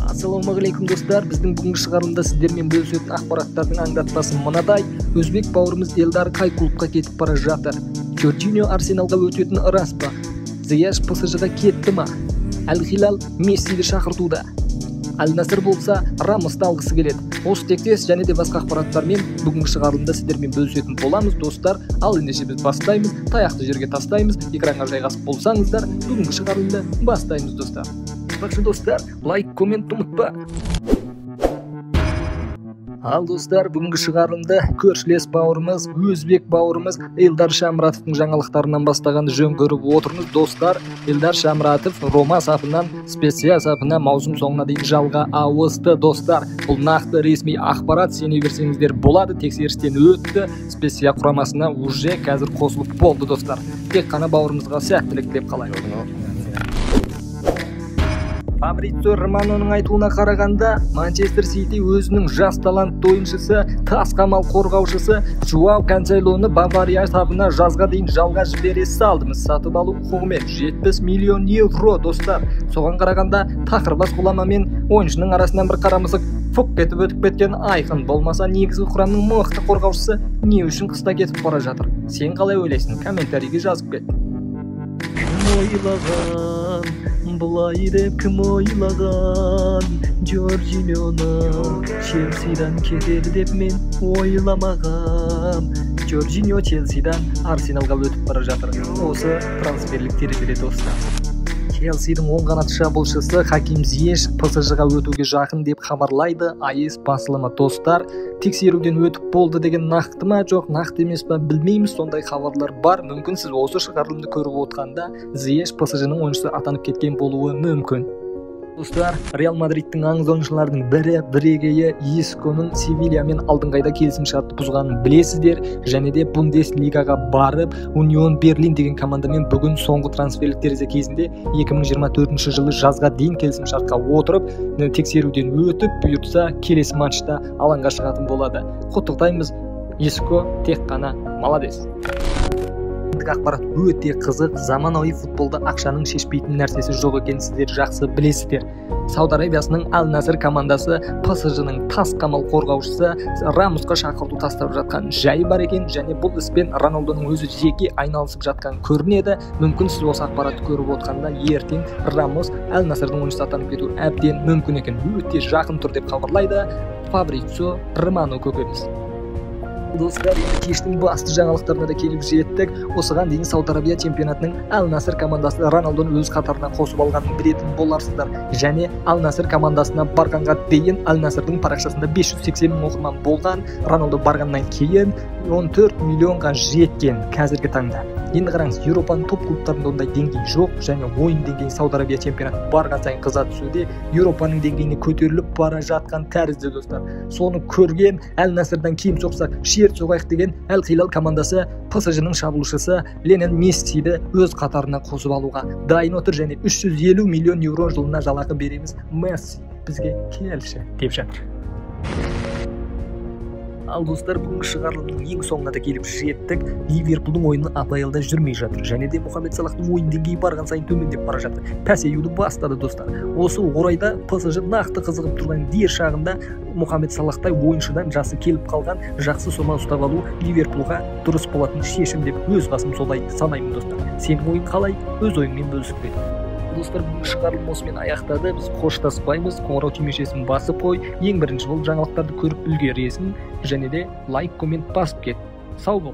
Ассалаумағалейкум достар, біздің бүгінгі шығарылымда сіздермен бөлісетін ақпараттардың аңдатпасы мынадай. Өзбек бауырымыз Элдар қай клубқа кетіп бара жатыр? Жоржиньо Арсеналға өтетін рас па? Зияш ПСЖ-ға кетті ма? Әл-Хилал Мессиді шақыртуда. Әл-Наср болса Рамосты алғысы келеді. Осы тектес және де басқа ақпараттармен бүгінгі шығарылымда сіздермен бөлісетін боламыз достар. Ал ендеше біз бастаймыз, таяқты жерге тастаймыз, экранға жайғасып болсаңыздар, бүгінгі шығарылымды бастаймыз достар. Бақшы достар, лайк, коммент ұмытпа. Ал достар, бүгінгі шығарылымды көршілес бауырымыз, өзбек бауырымыз Элдар Шамратовтың жаңалықтарынан бастағанды жөн көріп отырмыз достар. Элдар Шамратов Рома сапынан Специя сапына маусым соңына дейін жалға ауысты достар. Бұл нақты ресми ақпарат, сене берсеңіздер болады, тексерістен өтті. Специя құрамасына уже қазір қосылып болды достар. Тек қана бауырымызға сәттілік тілеп қалайық. Фабрицио Романоның айтуына қарағанда, Манчестер Сити өзінің жас талантты ойыншысы, тас қамал қорғаушысы Жуау Канселоны Бавария сапына жазға дейін жалға жібере салды. Сатып алу құқығымен 70 миллион евро достар. Соған қарағанда тақырбас ғұлама мен ойыншының арасынан бір қара мысық фук етіп өтіп кеткен айқын. Болмаса негізгі құрамның мықты қорғаушысы не үшін қыста кетіп бара жатыр? Сен қалай ойлайсың? Комментарийге жазып кет. Ойлаған, бұлай деп кім ойлаған, Жоржиньоны Челсидан кетеді деп мен ойламағам. Жоржиньо Челсидан Арсеналға өтіп бара жатыр. Осы трансферлік терезеде достар. Челсидің оң қанат шабуылшысы Хаким Зиеш ПСЖ-ға өтуге жақын деп хабарлайды АЭС басылымы достар. Тексеруден өтіп болды деген нақты ма, жоқ нақты емес па білмейміз, сондай хабарлар бар. Мүмкін сіз осы шығарылымды көріп отқанда Зиеш ПСЖ-ның ойыншысы атанып кеткен болуы мүмкін. Достар, Реал Мадридтің аңыз ойыншыларының бірі, бірегейі Исконың Севильямен алдыңғайда келісімшартты бұзғанын білесіздер. Және де Бундеслигаға барып, Унион Берлин деген командамен бүгін соңғы трансферлік терезе кезінде 2024 жылы жазға дейін келісімшартқа отырып, тексеруден өтіп, бұйыртса келесі матчта алаңға шығатын болады. Құттықтаймыз, Иско тек қана молодец. Ақпарат өте қызық. Заманауи футболда ақшаның шешпейтін нәрсесі жоқ екенін сіздер жақсы білесіздер. Сауд Арабиясының Әл-Наср командасы ПСЖ-ның тас қамал қорғаушысы Рамосқа шақырту тастап жатқан жайы бар екен, және бұл іспен Роналдоның өзі жеке айналысып жатқан көрінеді. Мүмкін сіз осы ақпаратты көріп отқанда ертең Рамос Әл-Насрдың ойыншысы атанып кетуі әбден мүмкін екен. Өте жақын тұр деп хабарлайды Фабрицио Романо көкеміз. Достар, енді кештің басты жаңалықтарына да келіп жеттік. Осыған дейін Сауд Арабия чемпионатының Әл-Наср командасы Роналдоны өз қатарына қосып алғанын білетін боларсыздар. Және Әл-Наср командасына барғанға дейін Әл-Насрдың парақшасында 580 мың оқырман болған. Роналдо барғаннан кейін 14 миллионға жеткен қазіргі таңда. Енді қараңыз, Еуропаның топ клубтарында ондай деңгей жоқ, және ойын деңгейі Сауд Арабия чемпионаты барған сайын қыза түсуде, Еуропаның деңгейіне көтеріліп бара жатқан тәрізді достар. Соны көрген Әл-Насрдан киім соқсақ, шер соғайық деген Әл-Хилал командасы ПСЖ-ның шабуылшысы Лионель Мессиді өз қатарына қосып алуға дайын отыр және 350 миллион евро жылына жалақы береміз, Месси бізге келші деп жатыр. Ал достар, бүгінгі шығарылымның ең соңына да келіп жеттік. Ливерпульдің ойыны АПЛ-да жүрмей жатыр. Және де Мұхаммед Салахтың ойын деңгейі барған сайын төмендеп бара жатыр. Пәсеюді бастады достар. Осы орайда ПСЖ нақты қызығып тұрған дер шағында Мұхаммед Салахтай ойыншыдан жасы келіп қалған жақсы сома ұстап алу Ливерпульға дұрыс болатын шешім деп өз басым солай санаймын достар. Сенің ойың қалай? Өз ойыңмен бөлісіп кет. Достар, бүгінгі шығарылым осымен аяқтады. Біз қоштаспаймыз. Қоңырау түймешесін басып қой. Ең бірінші болып жаңалықтарды көріп үлгересің. Және де лайк, коммент басып кет. Сау бол.